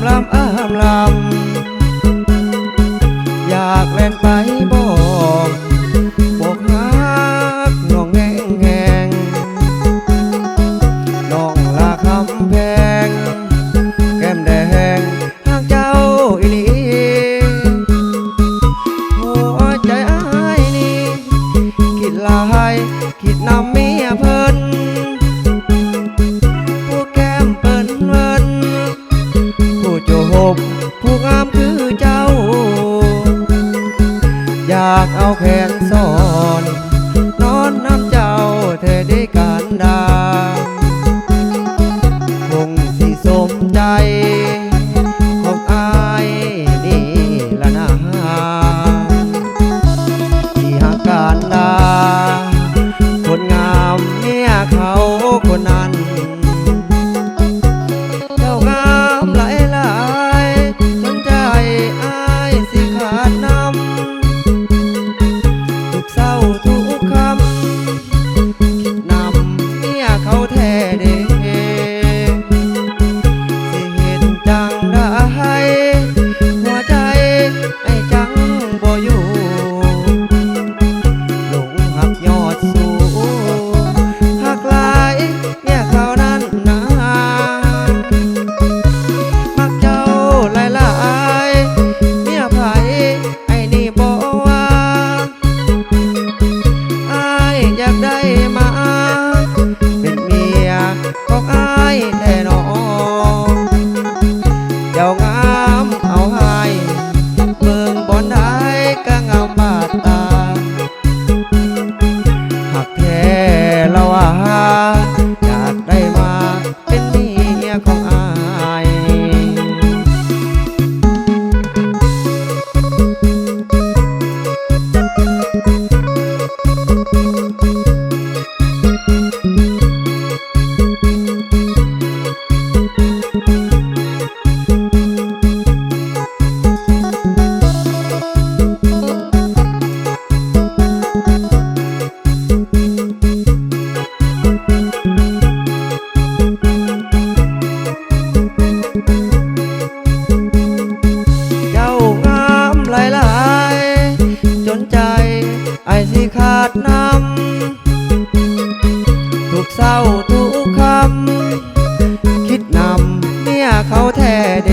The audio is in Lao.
ລຳອ້າມລຳ ຢາກແລ່ນໄປບອກ ບອກຮັກນ້ອງແຮງໆ ນ້ອງລາຄຳແພງ ແກ້ມແດງຮັກເຈົ້າອີ່ຫຼີ ຫົວໃຈອ້າຍນີ້ ຄິດຫຼາຍ ຄິດນຳເມຍເພິ່ນ ຜູ້ແກ້ມເປິ້ນເວີນ ຜູ້ໂຈໂຮບ ຜູ້ງາມຄືເຈົ້າ ຢາກເອົາແຂນສອນ ນອນນຳເຈົ້າແທ້ເດການດາ ຄົງຊິສົມໃຈຂອງອ້າຍນີ້ລະນາ ທີ່ຮັກການດາ ຄົນງາມເມຍເຂົາຄົນນັ້ນ ເຈົ້າງາມຫຼາຍໆ ຈົນໃຈອ້າຍຊິຂາດນຳ ທຸກເຊົ້າທຸກຄ່ຳ ຄິດນຳເມຍເຂົາແທ້ເດ ຊິເຮັດຈັ່ງໃດ ຫົວໃຈອ້າຍຈັ່ງບໍ່ຢູ່ ຫຼົງຮັກຍອດຊູ ຮັກຫຼາຍເມຍເຂົານັ້ນນາ ມັກເຈົ້າຫຼາຍໆ ເມຍໃຜອ້າຍນີ້ບໍ່ວ່າ ອ້າຍຢາກໄດ້ມາ ເປັນເມຍຂອງອ້າຍແທ້ໜໍ ເຈົ້າງາມເອົາຮ້າຍ ເບິ່ງບ່ອນໃດກະງາມບາດຕາ ຮັກແທ້ລະວ່າ ຢາກໄດ້ມາເປັນເມຍຂອງອ້າຍ. ເຈົ້າງາມຫຼາຍໆ ຈົນໃຈອ້າຍຊິຂາດນຳ ທຸກເຊົ້າທຸກຄ່ຳ ຄິດນຳເມຍເຂົາແທ້ເດ